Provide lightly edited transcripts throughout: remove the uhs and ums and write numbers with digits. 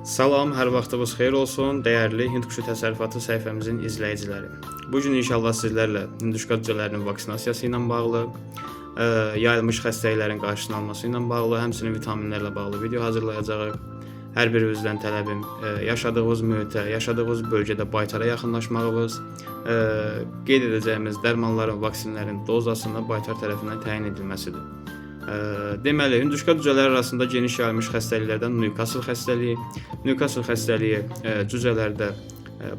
Salam, hər vaxtınız xeyir olsun, dəyərli Hind quşu təsərrüfatı səhifəmizin izləyiciləri. Bu gün inşallah sizlərlə hinduşka cücələrinin vaksinasiyası ilə bağlı, yayılmış xəstəliklərin qarşısının alması ilə bağlı, həmçinin vitaminlərlə bağlı video hazırlayacağıq. Hər birinizdən tələbim yaşadığınız mühitə, yaşadığınız bölgədə baytara yaxınlaşmağınız, qeyd edəcəyimiz dərmanların, vaksinlərin dozasını baytar tərəfindən təyin edilməsidir. Deməli, hinduşka cücələri arasında geniş yayılmış xəstəliklərdən Newcastle xəstəliyi. Newcastle xəstəliyi cücələrdə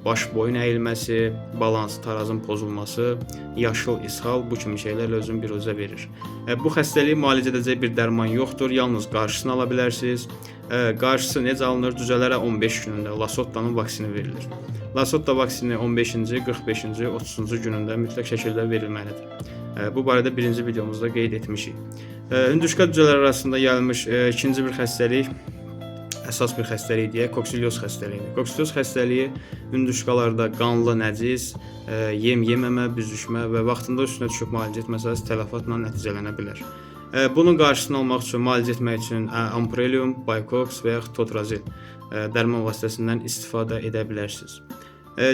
baş boyun əyilməsi, balans, tarazın pozulması, yaşıl ishal bu kimi şeylərlə özünü biruzə verir. Bu xəstəliyi müalicə edəcək bir dərman yoxdur, yalnız qarşısını ala bilərsiniz. Qarşısı necə alınır? Cücələrə 15 günündə Lasottanın vaksini verilir. Lasotta vaksini 15-ci, 45-ci, 30-cu günündə mütləq şəkildə verilməlidir. Bu barədə birinci videomuzda qeyd etmişik. Hinduşka cücələri arasında yayılmış ikinci bir xəstəlik, əsas bir xəstəlik deyək, koksilyoz xəstəliyidir. Koksilyoz xəstəliyi hinduşkalarda qanlı nəcis, yem yeməmə, büzüşmə və vaxtında üstünə düşüb müalicə etməsəniz tələfatla nəticələnə bilər. Bunun qarşısını almaq üçün, müalicə etmək üçün Amprelium, Baycox və yaxud Totrazil dərman vasitəsindən istifadə edə bilərsiniz.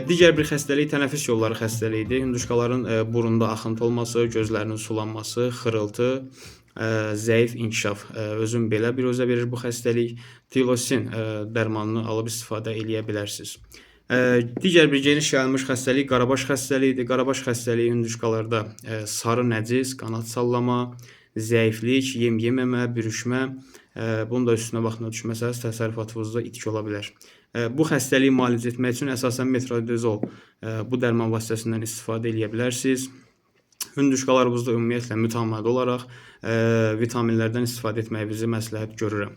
Digər bir xəstəlik tənəffüs yolları xəstəliyidir. Hinduşkaların burunda axıntı olması, gözlərinin sulanması, xırıltı, zəif inkişaf özün belə biruzə verir bu xəstəlik. Tilosin dərmanını alıb istifadə eləyə bilərsiniz. Digər bir geniş yayılmış xəstəlik qarabaş xəstəliyidir. Qarabaş xəstəliyi hinduşkalarda sarı nəcis, qanad sallama, zəiflik, yem yeməmə, bürüşmə, bunun da üstünə vaxtında düşməsəniz təsərrüfatınızda itki ola bilər. Bu xəstəliyi müalicə etmək üçün əsasən metronidazol bu dərman vasitəsindən istifadə eləyə bilərsiniz. Hündüşkalarımızda ümumiyyətlə mütəmadi olaraq vitaminlərdən istifadə etməyinizi məsləhət görürəm.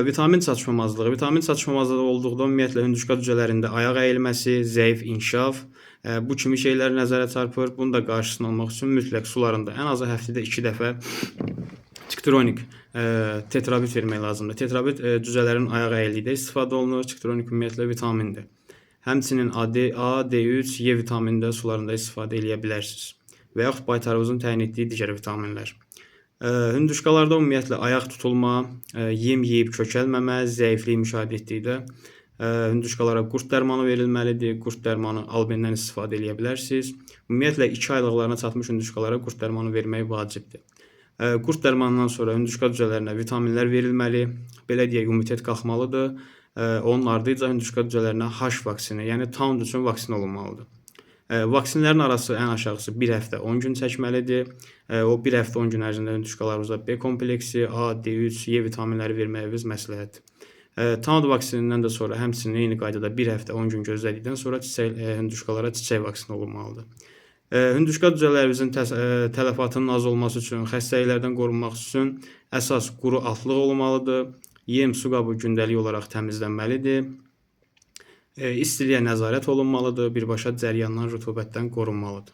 Vitamin çatışmamazlığı. Vitamin çatışmamazlığı olduqda ümumiyyətlə hündüşka cücələrində ayaq əyilməsi, zəif inkişaf, bu kimi şeylər nəzərə çarpır. Bunu da qarşısını almaq üçün mütləq sularında ən azı həftədə 2 dəfə Tiktronik tetrabit vermək lazımdır. Tetrabit cücələrin ayaq əyillikdə istifadə olunur. Tiktronik ümumiyyətlə vitamindir. Həmçinin A, D, A, D3, E vitamini də sularında istifadə eləyə bilərsiniz. Və yaxud baytarınızın təyin etdiyi digər vitaminlər. Hündüşkalarda ümumiyyətlə ayaq tutulma, yem yeyib kökəlməmə, zəiflik müşahidə etdikdə hündüşkalara qurd dərmanı verilməlidir. Qurd dərmanı albendən istifadə eləyə bilərsiniz. Ümumiyyətlə 2 aylıqlarına çatmış hündüşkalara qurd dərmanı vermək vacibdir. Qurd dərmanından sonra hündüşka cücələrinə vitaminlər verilməli. Belə deyək, immunitet qalxmalıdır. Onun ardınca hündüşka cücələrinə H vaksini, yəni Town üçün vaksin olunmalıdır. Vaksinlərin arası ən aşağısı 1 həftə 10 gün çəkməlidir. O 1 həftə 10 gün ərzində hündüşkalarımıza B kompleksi, A, D3, E vitaminləri verməyimiz məsləhətdir. Town vaksinindən də sonra həmçinin eyni qaydada 1 həftə 10 gün gözlədikdən sonra çiçək hündüşkalara çiçək vaksini olunmalıdır. Hündüşka cücələrimizin tələfatının az olması üçün, xəstəliklərdən qorunmaq üçün əsas quru altlıq olmalıdır. Yem, su qabı gündəlik olaraq təmizlənməlidir. İstiliyə nəzarət olunmalıdır. Birbaşa cəryandan, rütubətdən qorunmalıdır.